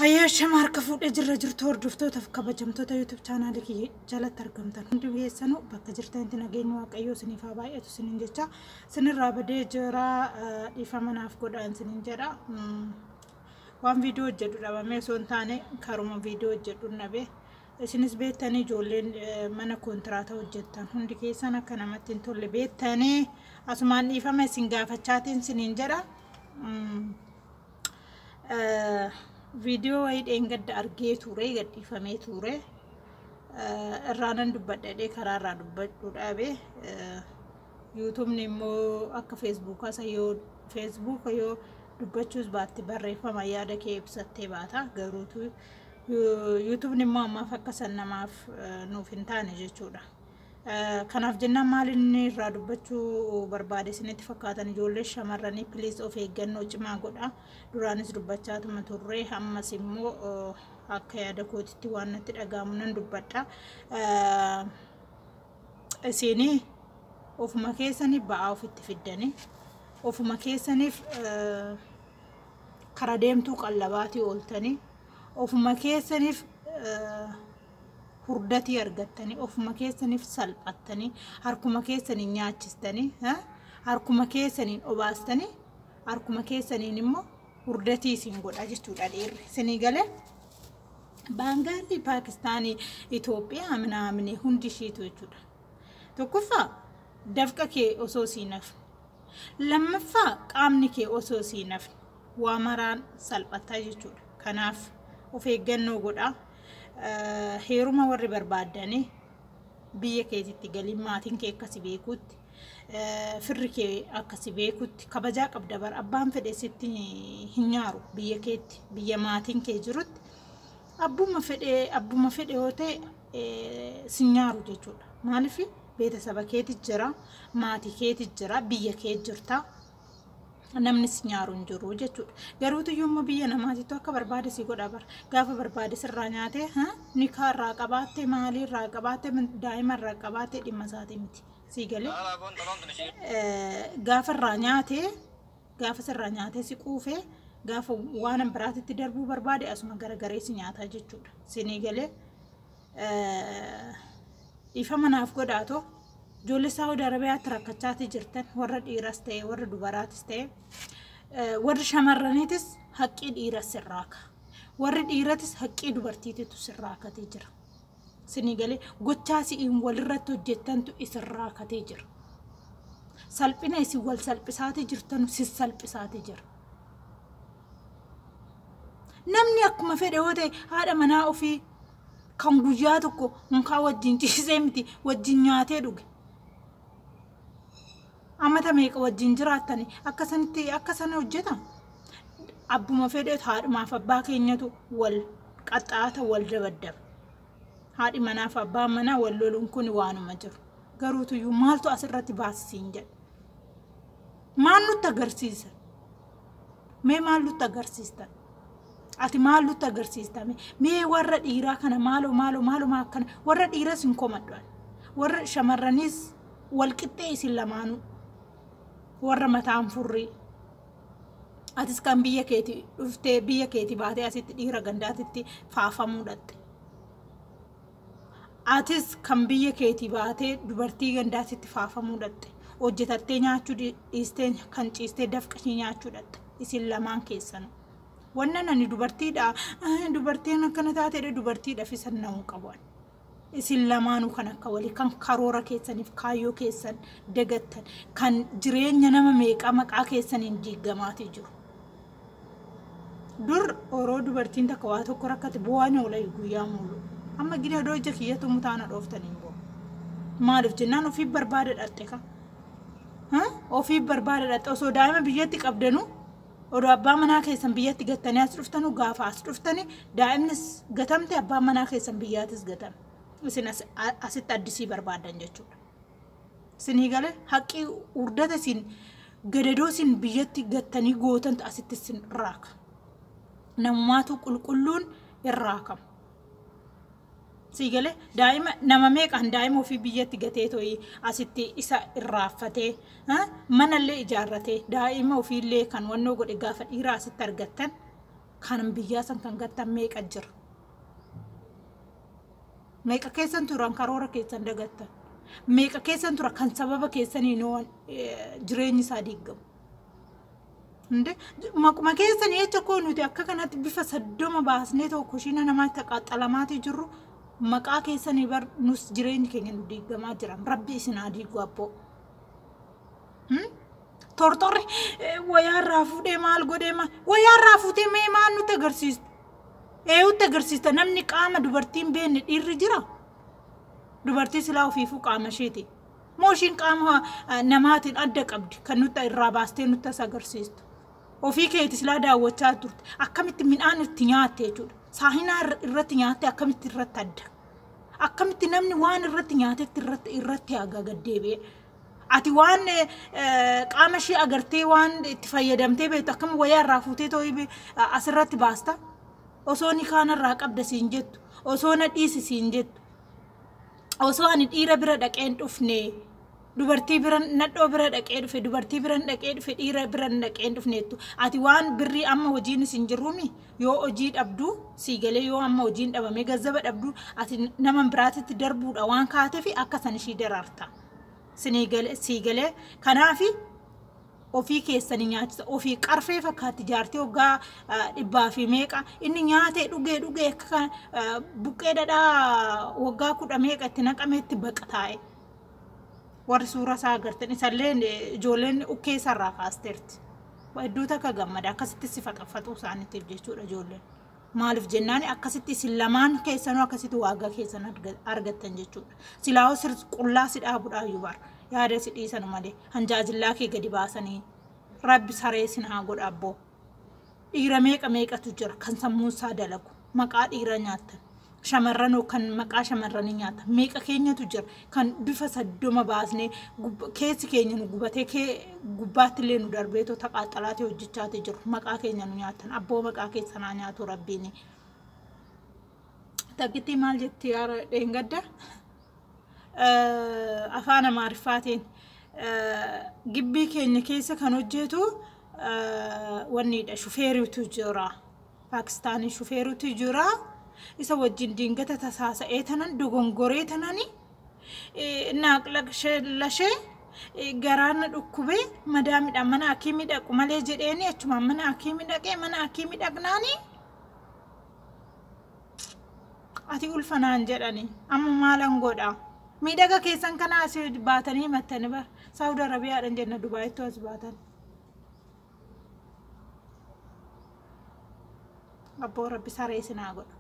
Hayyaa shama harka fuudhee jirra jirtu hordoftootaaf kabajamtoota YouTube chaanaalii kiyya jalatti argamtan hundi keessanuu bakka jirtanitti nageenyi Waaqayyoo isiniif haa baay'atu isiniin jecha isinirraa badee jira, dhiifama naaf godhaa isiniin jedha. Waan viidiyoo hojjedhu dhabamee osoo hin taane karuma viidiyoo hojjedhu dhabe. Isinis beektanii, ijoolleen mana kontiraata hojjettan hundi keessan akka namatti hin tolle beektanii, asumaan dhiifama isin gaafachaatiin isiniin jedha. Viidiyoo wayii dheengadda argee ture, gadhiifamee ture. Irraa nan dubbadha karaa irraa dubbadhu dhabe. YouTubeni immoo akka Facebookaa isa yoo Facebooka yoo dubbachuus baatte barreeffama yaada kee ibsattee baata. Garuutu YouTubeni immoo ammaaf akka san namaaf nuuf hin taane jechuudha. Kanaaf jennaan maal inni irraa dubbachuu barbaade isinitti fakkaatan? Ijoollee shamarranii, please, of eeggannoo cimaa godha. Duraanis dubbachaatuma turre, ammas immoo akka yaada kootitti waan natti dhaga'amu nan dubbadha. Isinii ofuma keessanii ba'aa ofitti fiddanii, ofuma keessaniif kara deemtuu qallabaatii ooltanii, ofuma keessaniif hurdatii argattanii, ofuma keessaniif salphattanii, harkuma keessaniin nyaachistanii, harkuma keessaniin obaastanii, harkuma keessaniin immoo hurdatii isin godha jechuudha dhiirri. Isinii galee? Baangaalii, Paakistaanii, Itoophiyaa minaamine hundi ishiitu jechuudha. Tokkoffaa, dafqa kee osoo sii nafne. Lammaffaa, qaamni kee osoo sii nafne. Waa maraan salphataa jechuudha. Kanaaf of eeggannoo godhaa. Heeruma warri barbaaddanii biyya keetitti galiin maatiin kee akkasi beekutti, firri kee akkasi beekutti kabajaa qabda bara. Abbaan fedhe sitti hin nyaaru. Biyya keetti, biyya maatiin kee jirutti, abbuma fedhe yoo ta'e si nyaaru jechuudha. Maaliif? Beetasaba keeti jira, maatii keeti jira, biyya kee jirta. Namni si nyaaru hin jiru jechuudha. Garuutu immoo biyya namaatitti akka barbaade si godha bara. Gaafa barbaade sirraa nyaatee, nikaa irraa qabaatte, maalii irraa qabaatte, daa'ima irraa qabaatte, dhimma isaatii miti. Sii galee? Gaafa irraa nyaatee, gaafa sirraa nyaatee si quufee, gaafa waan biraatitti darbuu barbaade asuma garagaree si nyaataa jechuudha. Sinii galee? Dhiifama naaf godhaatoo, ijoollee Saawud Arabiyaatti rakkachaati jirtan, warra dhiiras ta'e, warra dubaraatis ta'e, warri shamarraniitis, haqqii dhiiras sirraa ka'a. Warri dhiiratis haqqii dubartiititu sirraa katee jira. Sinii galee? Gochaa si'iin walirratti hojjettantu isirraa katee jira. Salphina isin wal salphisaatii jirtanu sis salphisaatii jira. Namni akkuma fedhe yoo ta'e haadha manaa ofii kan guyyaa tokko unkaa wajjin ciisee miti, wajjin nyaatee dhuge. Amata meeqa wajjin jiraattani akka sanitti akka sana hojjeta. Abbuma fedheetu haadhumaaf abbaa keenyatu wal qaxxaata, wal dabaddaba. Haadhi manaaf abbaan manaa wal loluun kun waanuma jiru. Garuutuyyuu maaltu asirratti baasisiin jedha? Maal nutti agarsiisa? Mee maal nutti agarsiistan? Ati maal nutti agarsiista? Mee warra dhiiraa kana maaloo maaloo maaloo akkana warra dhiiras hin komadhu. Warra shamarraniis wal qixxee isin lamaanuu. Warra mataan furrii. Atis kan biyya keeti dhuftee, biyya keeti baatee asitti dhiira gandaatitti faafamuu dhatte. Atis kan biyya keetii baatee dubartii gandaatitti faafamuu dhatte. Hojjetattee nyaachuu dhiistee kan ciistee dafqa ishee nyaachuu dhatte. Isin lamaan keessanuu. Wannan ani dubartiidha, dubartiin akkana taatedha, dubartiidhaaf isan na'uu qabu. Isin lamaanuu kan akka walii kan karoora keessaniif kaayyoo keessan dagattan, kan jireenya nama meeqa maqaa keessaniin diigamaatii jiru. Dur oroo dubartiin takka waa tokko rakkate bu'aan oola guyyaa muulu. Amma gina odoo ija kiyyatu mutaana dhooftaniin boo. Maaliif jennaan, ofii barbaada dhatte ka. Ofii barbaada dhatte. Osoo daa'ima biyyatti qabdanuu, odoo abbaa manaa keessan biyyatti gattanii as dhuftanu, gaafa as dhuftanii daa'imnis gatamte, abbaan manaa keessan biyyaatis gatame. Isin asitti addisii barbaadan jechuudha. Isinii galee? Haqqii hurdata isin gadadoo isin biyyatti gattanii gootantu asitti isin raaka. Namumaatu qulqulluun irraa kama. Sii galee? Daa'ima nama meeqaan daa'ima ofii biyyatti gatee to'ii asitti isa irraaffatee manallee ijaarratee daa'ima ofiillee kan wannoo godhe, gaafa dhiiraa asitti argattan Kan biyyaa san kan gattan meeqa jira? Meeqa keessan turan karoora keessan dagattan? Meeqa keessan tura kan sababa keessaniin jireenyi isaa diigamu? Maquma keessanii jecha koo nuti akka kanatti bifa 30 baasnee tokko kushiina namaatti taqaaxalamaatii jirru maqaa keessanii bar nus jireenyi keenya nu diigamaa jira. Rabbi isin haa diigu abboo. Tortorri wayaa irraa fuudhee maal godhee maal wayaa irraa fuutee mee maal nutti agarsiistu? Eeyutti agarsiista? Namni qaama dubartiin beekne dhiirri jira? Dubartii silaa ofiifuu qaama isheeti. Moo ishiin qaama namaatiin adda qabdi kan nutti irraa baastee nutti as agarsiistu? Ofii keeti silaa daawwachaa turte. Akkamitti midhaan itti nyaatte jechuudha. Saahinaa irratti nyaatte akkamitti irratti adda? Akkamitti namni waan irratti nyaatetti irratti haga gaddeebi'e? Ati waan qaama ishee agartee waan itti fayyadamtee beektu akkam wayaa irraa fuutee too'ii asirratti baasta? Osoo ni kaanarraa qabda siin jettu, osoo na dhiisi siin jettu, osoo ani dhiira bira dhaqeen dhufne, dubartii bira nadhoo bira dhaqee dhufe, dubartii bira dhaqee dhufe, dhiira bira dhaqee dhufneettu. Ati waan birrii amma hojiin isin jirrumi yoo hojii dhabdu sii galee, yoo amma hojiin dhabamee gazzaba dhabdu, ati nama biraatitti darbuudha waan kaateef akka san ishii daraarta. Sii galee? Kanaafi ofii keessanii nyaachisa. Ofii qarfee fakkaatti jaartii waggaa dhibbaa fi meeqa inni nyaatee dhugee dhugee akka buqqee dhadhaa waggaa 10 meeqa itti naqameetti baqa taa'e. Warri suura isaa agartan isallee ijoolleen ukkee isarraa kaasteerti. Hedduu takka gammada akkasitti si faxafaxuu isaaniitiif jechuudha ijoolleen. Maaliif jennaan, akkasitti isin lamaan keessanuu akkasitti waagaa keessan argattan jechuudha. Silaa'oo sir qullaa si dhaabuudhaayyuu bara yaada si dhiisan malee hanjaajillaa kee gadi baasanii. Rabbi saree sin haa godha abboo. Dhiira meeqa meeqatu jira kan sammuun isaa dalagu maqaa dhiira nyaattan? Shamarranoo kan maqaa shamarranii nyaatan meeqa keenyatu jira kan bifa 30 baasnee keessi keenya nu gubatee kee gubbaatti illee nu darbeetoo taqaaxalaatee hojjechaatee jiru? Maqaa keenya nu nyaatan abboo, maqaa keessanaa nyaatu rabbiini. Takkittii maal jetti yaara dheengadda afaan Amaariffaatiin? Gibbii keenya keessa kan hojjetu wanniidha, shufeeritu jira. Paakistaanii shufeeritu jira. Isa wajjin dingata tasaasa'ee tanan dogongoree tanani naaqlashee garaan na dhukkubee madaamidha, mana hakiimii dhaqu malee jedheeni achumaan mana hakiimii dhaqee, mana hakiimii dhaqnaani ati ulfanaan jedhani. Amma maalan godha? Miidhaga keessan kana as baatanii himattani bar. Saawud Arabiyaadhan jenna, Dubaayittu as baatan. Abboo, rabbi saree sinaa godhu.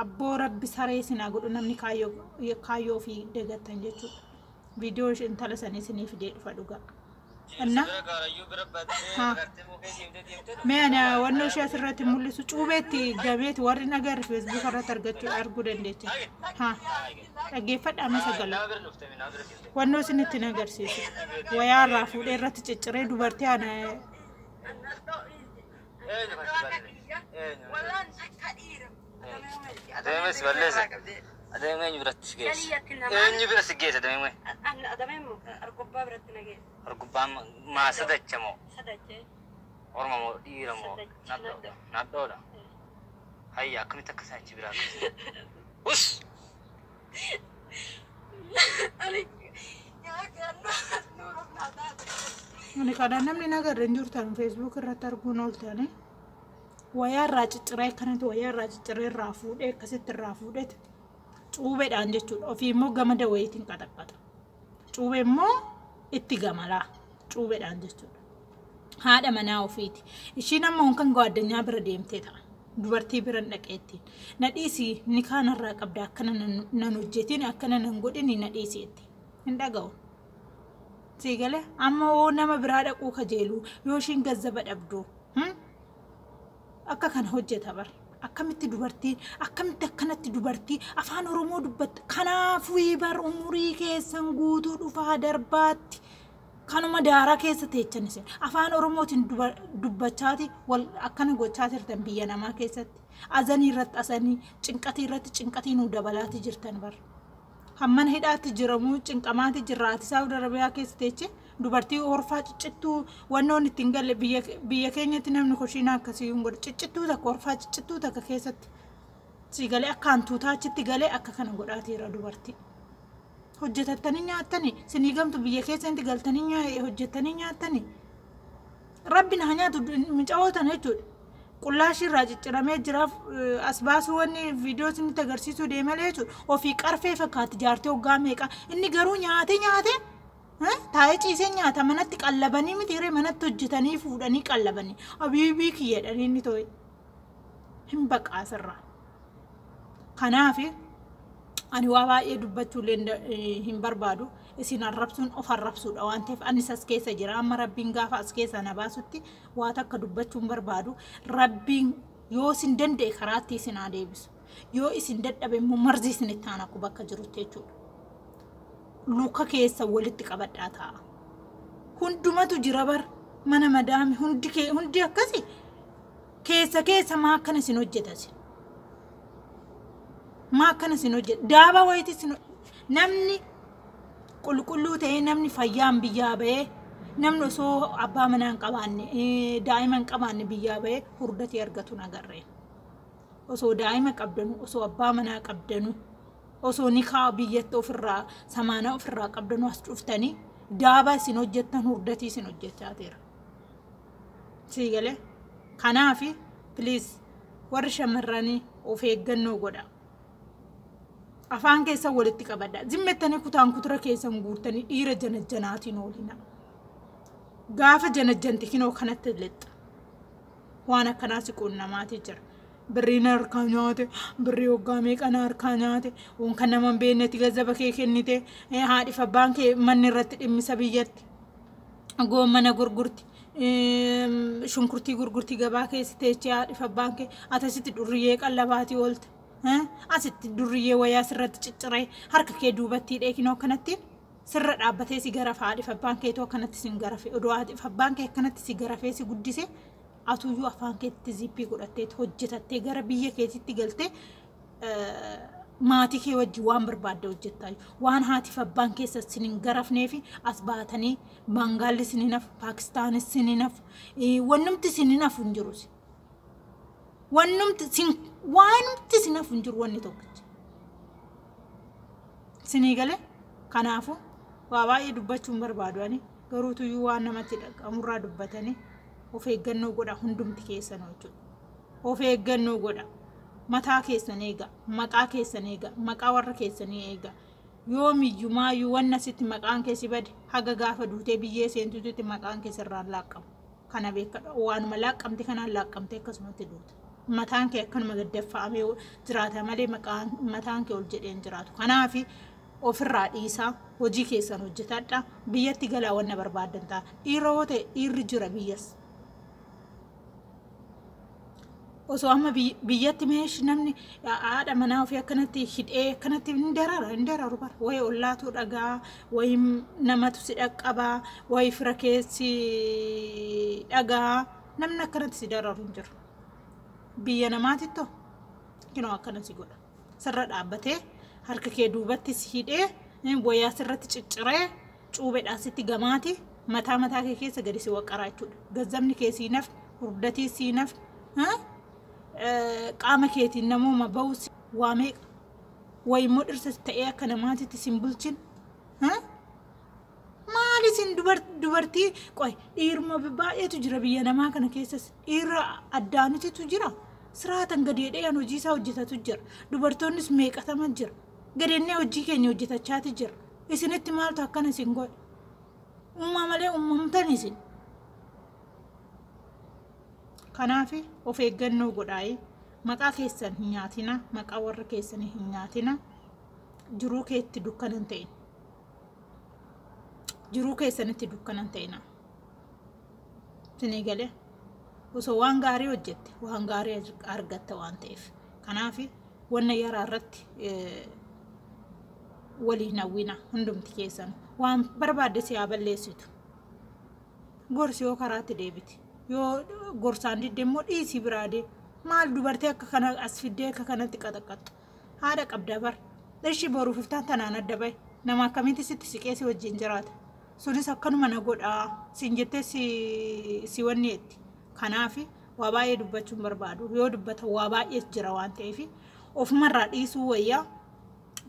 Abboo, rabbi saree sinaa godhu. Namni kaayyoo ofii dagattan jechuudha. Viidiyoo intala sanii isinii fidee dhufa dhugaa. Inna mee ana wannoo ishee asirratti mul'isu cuubeetti gameeti warri nagarre Facebook irratti argachuu arguu dandeecha. Haa, dhaggeeffadhaa amma sagalee. Wannoo isinitti hin agarsiisu. Wayaa irraa fuudhee irratti cicciree dubartii ana. Adeemee si balleesse. Adeemee eenyu biratti si geesse? Eenyu bira si geesse adeemee? Adameen Argobbaa biratti na geesse. Argubbaan maa sadacha moo? Sadachee. Orma moo dhiira moo? Sadacha. Nadhoodha. Nadhoodha. Hayya, akkamitti akka isaan achi biraa geesse? Us! Ani yaa Ani kana namni nagarre hin jirtan, Facebook irratti arguun ooltani. Wayaa irraa cicciree akkanatti wayaa irraa cicciree irraa fuudhee akkasitti irraa fuudhee cuubeedhaan jechuudha. Ofii immoo gamada wayiitiin qaxaqqaxa. Cuubee immoo itti gamalaa cuubeedhaan jechuudha. Haadha manaa ofiiti. Ishiin amma kan addunyaa bira deemtee ta'a. Dubartii bira dhaqeettiin. Na dhiisi, ni kaanarraa qabda, akkana nan hojjetin, akkana nan godhin, na dhiisi jetti. Hin dhaga'u. Sii galee? Amma hoo nama biraa dhaquu kajeelu yoo ishiin gazzaba dhabdu akka kana hojjeta bar. Akkamitti dubartiin, akkamitti akkanatti dubartii afaan Oromoo dubbatta? Kanaafuu bar umurii keessan guutuu dhufaa darbaatti kanuma daaraa keessa teechan. Isin afaan Oromootiin dubbachaati wal akkana gochaa jirtan biyya namaa keessatti. Azanii irratti asanii, cinqatii irratti cinqatii nuu dabalaati jirtan bar. Hammana hidhaatti jiramuu cinqamaati jirra. Ati Saawud Arabiyaa keessa teeche Dubartii horfaa ciccittuu wannoon ittiin galle biyya keenyatti namni kushiinaa akkasii hin godhu. Ciccittuu takka, horfaa ciccittuu takka keessatti si galee akka hantuutaa achitti galee akka kana godhaateera dubartii. Hojjetattanii nyaattanii sinii gamtu, biyya keessatti galtanii hojjettanii nyaattanii. Rabbi na nyaatu micawootan jechuudha. Qullaashii irraa cicciramee jiraaf as baasuu wanni viidiyoo isinitti agarsiisuu deemalee jechuudha. Ofii qarfee fakkaatti jaartee hoggaa meeqa. Inni garuu nyaate nyaate taa'ee ciisee nyaata, manatti qallabanii miti hiree manatti hojjetanii fuudhanii qallabanii. Abiibii kiyyeedhanii inni too'e. Hin baqaa sirraa. Kanaaf ani waa baay'ee dubbachuullee hin barbaadu. Isin arrabsuun of arrabsuudha waan ta'eef anis as keessa jira. Amma Rabbiin gaafa as keessa na baasutti waa takka dubbachuu hin barbaadu. Rabbiin yoo isin danda'e karaatti isin haa deebisu. Yoo isin dadhabe immoo marzi isinitti haa naqu bakka jirutti jechuudha. Luka keessa walitti qabadhaa taa'a. Hundumatu jira bar mana madaami, hundi hundi akkasi keessa keessa. Maa akkana isin hojjetasi? Maa akkana isin hojjeta? Daabaa wayiiti isin. Namni qulqulluu ta'ee, namni fayyaan biyyaa bahee, namni osoo abbaa manaa hin qabaanne, daa'ima hin qabaanne biyyaa bahee hurdatii argatu nagarreen. Osoo daa'ima qabdanu, osoo abbaa manaa qabdanu, osoo nikaa biyyatti ofirraa samaanaa ofirraa qabdanu as dhuftanii daabaa isin hojjettan hurdatii isin hojjechaa jira. Sii galee? Kanaafi please, warri shamarranii of eeggannoo godha. Afaan keessan walitti qabadha. Zimmettanii kutaan kutura keessan guurtanii dhiira janajjanaatiin oolina. Gaafa janajjanti kinoo kanatti lixxa. Waan akkanaa si quunnamaati jira. Birriin harkaa nyaate, birrii waggaa meeqana harkaa nyaate, waan kan nama hin beeknetti gazzaba kee kennite, haadhi abbaan kee manni irratti dhimmisa biyyatti. Goommana gurgurti, shunkurtii gurgurti, gabaa keessa teechee haadhi abbaan kee atasitti durriyyee qallabaatii oolte. Asitti durriyyee wayaa sirratti cicciree harka kee duubatti hidhee kinoo akkanatti sirra dhaabbatee si garafa. Haadhi abbaan keetuu akkanatti si garafe. Odoo haadhi abbaan kee akkanatti si garafee si guddise, atuyyuu afaan keetti zippii godhattee hojjetattee gara biyya keetitti galtee maatii kee wajjin waan barbaadde hojjettaa. Waan haatiif abbaan keessa sin hin garafnee fi as baatanii Baangaalli sin hin hafu, Paakistaanis sin hin hafu, wannumti sin hin hafu hin jiru. Wannumti sin waanumti sin hafu hin jiru wanni tokkichi. Sinii galee? Kanaafuu waa baay'ee dubbachuu hin barbaadu ani, garuu tuyyuu waan namatti dhaqamurraa dubbatanii of eeggannoo godha hundumti keessan jechuudha. Of eeggannoo godha. Mataa keessan eega, maqaa keessan eega, maqaa warra keessanii eega. Yoomiyyuu maayyuu wanna sitti maqaan keessi bade haga gaafa duutee biyyee seentutti maqaan keessa irraan laaqqamu. Kana beekadha. Waanuma laaqqamte kanaan laaqqamte akkasumatti duuta. Mataan kee akkanuma gaddaffa'amee jiraata malee maqaan mataan kee ol jedhee hin jiraatu. Kanaafi ofirraa dhiisaa, hojii keessan hojjetadha. Biyyatti galaa, wanna barbaaddan ta'a. Dhiira yoo ta'e dhiirri jira biyyas. Osoo amma biyyatti meesh namni haadha manaa ofii akkanatti hidhee akkanatti hin darara, hin dararu bara. Wayi ollaatu dhagaa, wayi namatu si dhaqqabaa, wayi fira keessi dhagaa, namni akkanatti si dararu hin jiru. Biyya namaatittoo kinoo akkana si godha. Sirra dhaabbatee harka kee duubatti si hidhee, wayaa sirratti cicciree, cuubeedhaan sitti gamaati mataa mataa kee keessa gadi si waqaraa jechuudha. Gazzabni kee sii nafni, hurdatii sii nafni, qaama keetiin namooma bahus waa meeqa. Wayi immoo dhirsa ta'ee akka namaatitti sin bulchin. Maali isin dubartii qoy, dhiiruma baay'eetu jira biyya namaa kana keessas, dhiira addaanititu jira. Siraatan gadeedhee hojii isaa hojjetatu jira. Dubartoonnis meeqatama jira. Gadeennee hojii keenya hojjetachaati jira. Isinitti maaltu akkana isin godhe? Uumaa malee uumamtan isin. Kanaaf of eeggannoo godhaayi. Maqaa keessan hin nyaatina. Maqaa warra keessanii hin nyaatina. Jiruu keetti dukkana hin ta'in. Jiruu keessanitti dukkana hin ta'ina. Isinii galee? Osoo waan gaarii hojjette waan gaarii argatta waan ta'eef. Kanaaf wanna yaraa irratti waliin hawwina hundumti keessan. Waan barbaadde si haa balleessitu. Gorsi yoo karaatti deebiti. Yoo gorsaan didde immoo dhiisii biraa deemi. Maal dubartii akka kana as fiddee akka kanatti qaxaqaxxu? Haadha qabda bar. Ishii boruuf iftaan tanaan adda bahe. Nama akkamitti sitti siqee si wajjin jiraata? Sunis akkanuma na godhaa siin jettee si wanni jetti. Kanaaf waa baay'ee dubbachuun barbaadu. Yoo dubbatan waa baay'ees jira waan ta'eef ofumarraa dhiisuu wayyaa.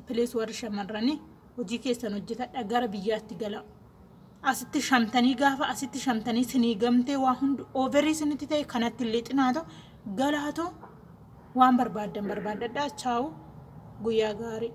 Please, warri shamarranii hojii keessan hojjetadha, gara biyyaatti gala. Asitti shamtanii, gaafa asitti shamtanii sinii gamtee waa hundi over sinitti ta'e, kanatti illee xinaatu galaatu waan barbaaddan barbaadadhaa. Chaawu, guyyaa gaarii.